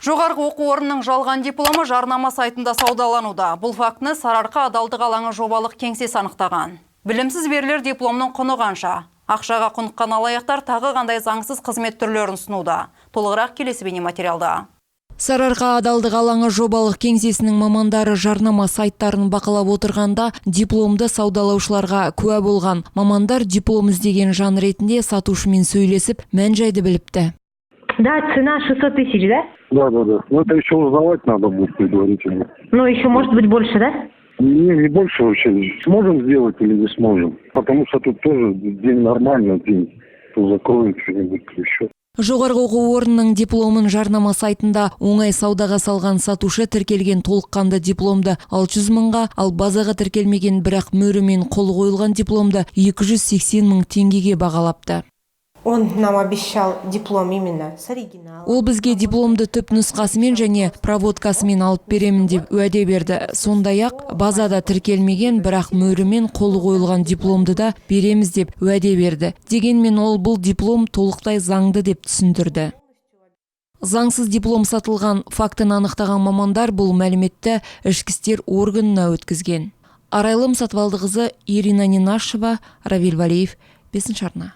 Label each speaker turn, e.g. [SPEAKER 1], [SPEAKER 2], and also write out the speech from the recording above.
[SPEAKER 1] Жоғарғы оқу орнының жалған дипломы жарнама сайтында саудалануда. Бұл фактіні «Сарыарқа адалдық алаңы» жобалық кеңсесі анықтаған. Білімсіз берілер дипломның құны қанша? Ақшаға құныққан алаяқтар тағы қандай заңсыз қызмет түрлерін ұсынуда? Толығырақ келесі бейнематериалда.
[SPEAKER 2] «Сарыарқа адалдық алаңы» жобалық кеңсесінің мамандары жарнама сайттарын бақылап отырғанда, дипломды саудалаушыларға куә болған. Мамандар диплом іздеген жан ретінде сатушымен сөйлесіп, мән жайды біліпті.
[SPEAKER 3] Да, цена 600 тысяч, да?
[SPEAKER 4] Да. Но это еще узнавать надо будет предварительно.
[SPEAKER 3] Ну, еще может быть больше, да?
[SPEAKER 4] Не, не больше вообще. Сможем сделать или не сможем? Потому что тут тоже день нормальный день. То закроют что-нибудь еще.
[SPEAKER 2] Жоғарғы оқу орнының дипломын жарнама сайтында оңай саудаға салған сатушы тіркелген толыққанды дипломды 600 мыңға, ал базаға тіркелмеген, бірақ мөрі мен қол қойылған дипломды 280 мың теңгеге бағалапты.
[SPEAKER 5] Он нам обещал диплом именно с оригиналом.
[SPEAKER 2] Ол бізге дипломды түп нұсқасымен және проводкасымен алып беремін деп уәде берді. Сондай ақ базада тіркелмеген, бірақ мөрімен қолы қойылған дипломды да береміз деп уәде берді. Дегенмен ол бұл диплом толықтай заңды деп түсіндірді. Заңсыз диплом сатылған фактіні анықтаған мамандар бұл мәліметті ішкі істер органына өткізген. Арайлым Сатыбалдықызы, Ирина Нинашева, Равиль Валиев, бесінші арна.